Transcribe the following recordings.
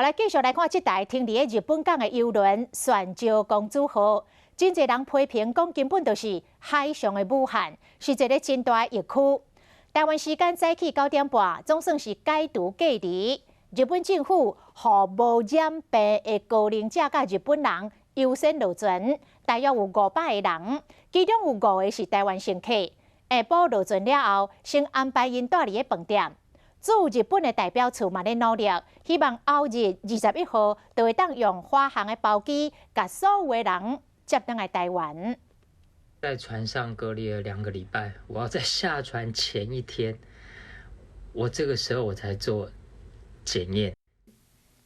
來繼續來看這台停佇咧日本港的郵輪船石公主號，真濟人批評講根本就是海上的武漢，是一个真大的疫區。台灣時間早起9點半，總算是解除隔離。日本政府予無染病的高齡者佮日本人優先落船，大約有500個人，其中有五個是台灣乘客。下晡落船了後，先安排𪜶蹛佇咧飯店。駐日本的代表處嘛咧努力，希望後日21號就會當用華航的包機，共所有的人接轉來台灣。在船上隔離了2個禮拜，我要在下船前一天，我這個時候我才做檢驗。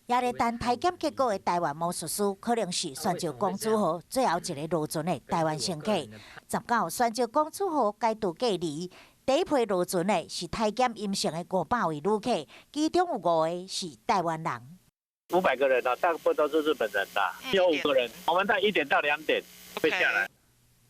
也咧等體檢結果的台灣魔術師，可能是船石公主號最後一个落船的台灣乘客。19船石公主號解除隔離。第一批落船的是體檢陰性的500位旅客，其中有五個是台灣人。 500個人啊，大部分都是日本人啦，有五個人。我們在1點到2點會下來。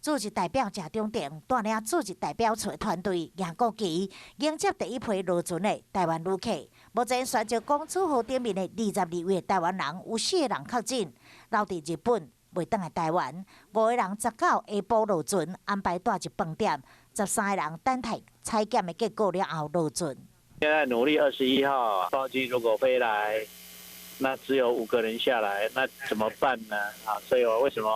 駐日代表謝長廷帶領駐日代表處的團隊揚國旗，迎接第一批落船的台灣旅客。目前船石公主號頂面的22位台灣人，有四個人確診，留佇日本，袂轉來台灣。五個人19下晡落船，安排蹛佇飯店。13個人等待採檢的結果了後落船。現在努力21號包機如果飛來，那只有五個人下來，那怎麼辦呢？啊，所以我為什麼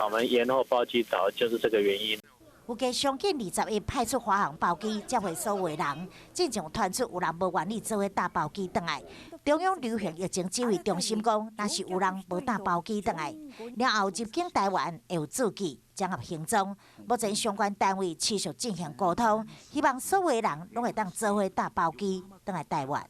我們延後包機走，就是這個原因。預計上緊21派出華航包機接回所有人，進前傳出有人無願意做伙搭包機轉來。中央流行疫情指揮中心講，若是有人無搭包機轉來，了後入境台灣會有注記，掌握行蹤。目前相關單位持續進行溝通，希望所有人攏會當做伙搭包機轉來台灣。